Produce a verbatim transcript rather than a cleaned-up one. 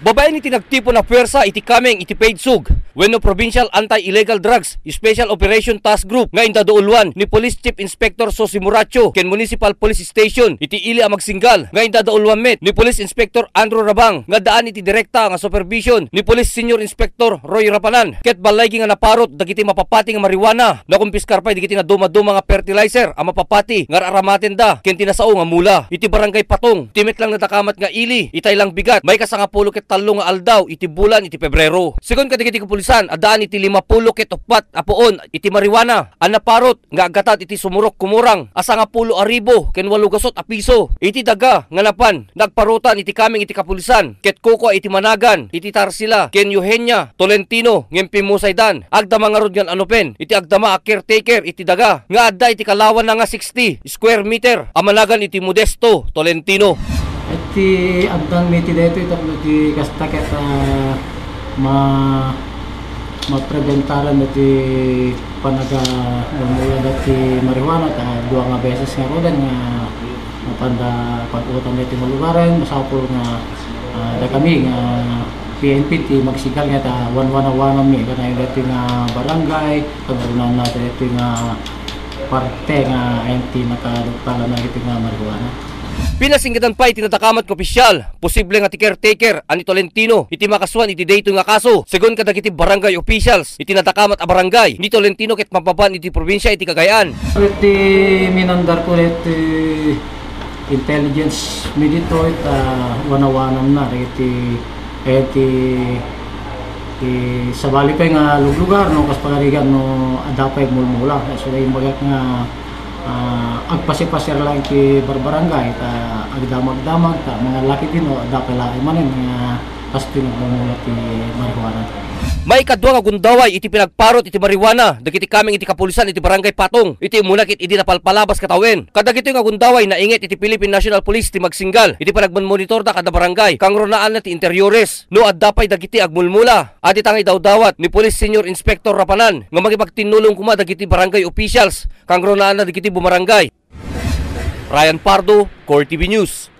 Babaen iti nagtipon a puwersa iti kameng iti PDSUG wenno Provincial Anti-Illegal Drugs Special Operation Task Group nga indaduuluan ni Police Chief Inspector Susi Muracho ken Municipal Police Station iti ili a Magsinggal nga indaduuluan met ni Police Inspector Andrew Rabang nga daan iti direkta nga supervision ni Police Senior Inspector Roy Rapanan ket ballaygi nga naparot dagiti mapapati nga marijuana. Nakumpiskar pay dagiti nadumaduma nga fertilizer a mapapati nga ar-aramatenda ken ti nasao nga mula. Iti Barangay Patong, ti met lang nadakamat nga ili, itay lang bigat, maika sangapulo ket tallo nga aldaw iti bulan iti Pebrero. Segun kadagiti kapulisan, addaan iti limapulo ket uppat a puon iti marijuana a naparot nga aggatad iti sumurok kumurang a sangapulo a ribu ken walo gasut a piso. Iti daga nga napan, nagparotan iti kameng iti kapulisan ket kukua iti managan iti Tarsila ken Eugenia Tolentino ngem pimmusaydan. Agdama ngarud ngan anopen iti agdama a caretaker iti daga nga adda iti kalawanna nga sixty square meter a managan iti Modesto Tolentino. Iti addang mi iti daytoy tapno iti kasta ket, ah, ma-, mapreventaran iti panaga-, mula dati marijuana ta dua nga beses nga rudan nga mapanda pag-utan dati malugaren, masapul nga, ah, dakami nga P N P ti Magsinggal nga ta wanwanawananmi, kanayon dati nga barangay, kagurnan na dati nga parte nga ayan ti nakaduktalan na iti nga marijuana. Pinasinggetan pay ti nadakamat nga opisyal, posible nga ti caretaker a ni Tolentino iti makasuan iti daytoy nga kaso. Segun kadagiti barangay officials iti nadakamat a barangay, ni Tolentino ket mapapan iti probinsia iti Cagayan. Iti minandar ko iti intelligence mi ditoy, ta wanawanam na iti, iti, iti sabali pay nga luglugar, no, kas pagarigan, no, adda pay mulmula. So, imbagak nga, ah, agpasipasiar lang iti barbarangay, ta agdamagdamag, ta mga laki din, no, adda pay laeng manen nga kastoy nga mulmula ti marijuana. Maikadua nga gundaway iti pinagparot iti marijuana dagiti kameng iti kapulisan iti Barangay Patong iti umuna ket idi napalpalabas ket awen. Kadagitoy nga gundaway nainget iti Philippine National Police ti Magsinggal iti panagmamonitorda kada barangay, kangrunaanna ti interiores. No adda pay dagiti agmulmula, adda nga idawdawat ni Police Senior Inspector Rapanan nga mangipagtinnulong koma dagiti barangay officials, kangrunaanna dagiti bumarangay. Ryan Pardo, Core T V News.